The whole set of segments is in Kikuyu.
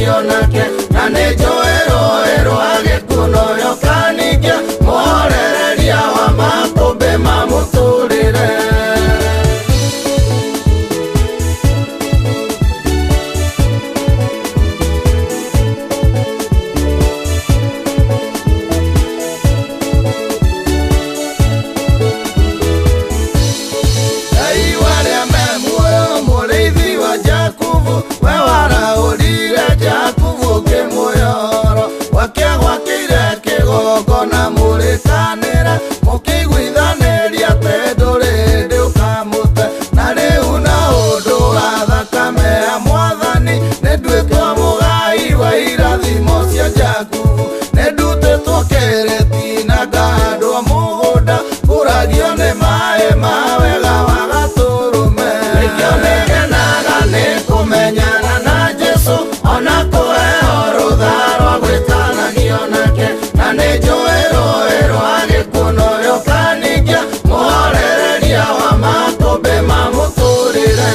gwĩtanagio nake na nĩ njũĩ rũĩ rwa gĩkuũ noyo kaningia mũhorereria wa makũmbĩ ma mũtũrĩre. Ngai wa arĩa me muoyo mũrĩithi wa Jakubu we warahũrire Jakubu ũkĩmũyoro gwakĩagwakĩire kĩgongona mũrĩkanĩre mũkĩiguithanĩria atĩ ndũrĩ hĩndĩ ũkamũte na rĩu na ũndũ wa thakame ya mwathani nĩnduĩtwo mũgai wa irathimo cia Jakubu nĩndutĩtwo kĩrĩti na ngahandwo mũgũnda kũragio nĩ maĩ ma wega wa gatũrũme. Nĩkĩo nĩngenaga nĩ kũmenyana na Jesũ ona kũheo rũtha rwa gwĩtanagio nake na nĩ njũĩ rũĩ rwa gĩkuũ noyo kaningia mũhorereria wa makũmbĩ ma mũtũrĩre.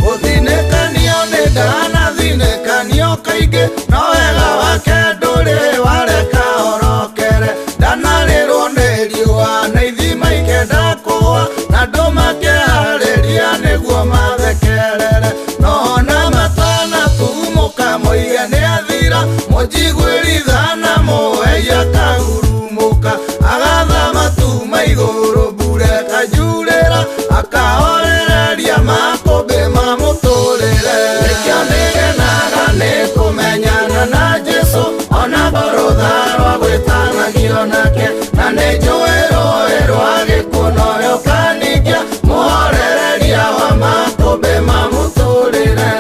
Gũthinĩkanio nĩ ndanathinĩkanio kaingĩ no wega wake ndũrĩ wareka orokere ndanarĩrwo nĩ riũa na ithima ikenda kũgũa na andũ makĩharĩria nĩguo mathekerere no ona matanatumũka moige nĩathira mũnjiguĩri tha na mũhei akahurumũka agathama tuma igũrũ mbura ĩkanjurĩra akahorereria makũmbĩ ma mũtũrĩre. Nĩkĩo nĩngenaga nĩ kũmenyana na Jesũ ona rũtha rwa gwĩtanagio nake na nĩ njũĩ rũĩ rwa gĩkuũ noyo kaningia mũhorereria wa makũmbĩ ma mũtũrĩre.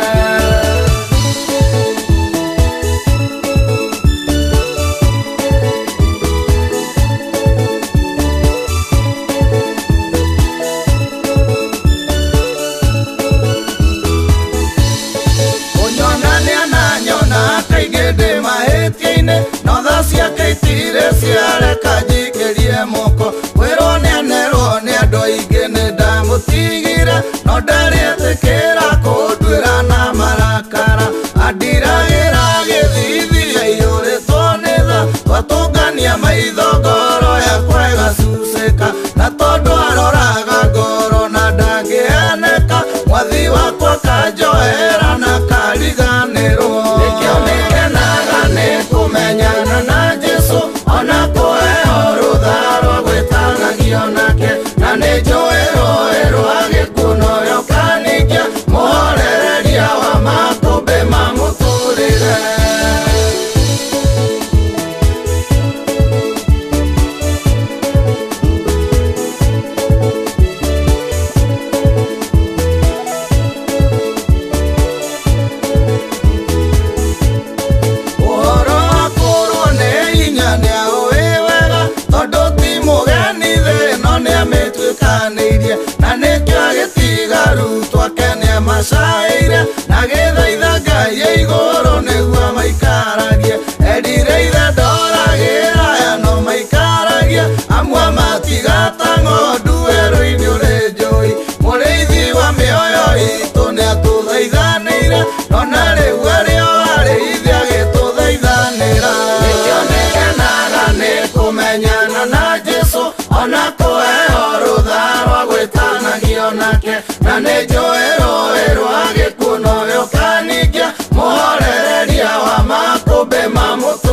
Kũnyona nĩananyona kaingĩ ndĩ mahĩtia-inĩ no tha ciake itirĩ ciareka njikĩrie moko kwĩrwo nĩanerwo nĩ andũ aingĩ nĩndamũtigire no ndarĩ etĩkĩra kũnduĩra na marakara andiragĩra gĩthithi aiyũrĩtwo nĩ tha twatũngania maitho ngoro yakwa ĩgacucĩka na tondũ aroraga ngoro na ndangĩheneka mwathi wakwa kanjoera na kariganĩrwo. Nĩkĩo nĩngenaga nĩ kũmenyana na Jesũ ona kũheo rũtha rwa gwĩtanagio nake na nĩ njũĩ rũĩ rwa gĩkuũ noyo kaningia mũhorereria wa makũmbĩ ma mũtũrĩre. Ũhoro wa kũrwo nĩ hinya nĩaũĩ wega tondũ ti mũgeni thĩ ĩno nĩamĩtuĩkanĩirie na nĩkĩo agĩtiga arutwo ake nĩamacaĩire na gĩthaitha Ngai igũrũ nĩguo amaikaragie erire ithe ndoragĩra aya no maikaragie amwe matigata ng'ondu werũ-inĩ ũrĩ njũi mũrĩithi wa mĩoyo itũ nĩatũthaithanĩire no na rĩu arĩ o arĩithi agĩtũthaithanĩra. Nĩkĩo nĩngenaga nĩ kũmenyana na Jesũ ona kũheo rũtha rwa gwĩtanagio nake na nĩ njũĩ rũĩ rwa gĩkuũ noyo kaningia mũhorereria wa makũmbĩ ma mũtũrĩre.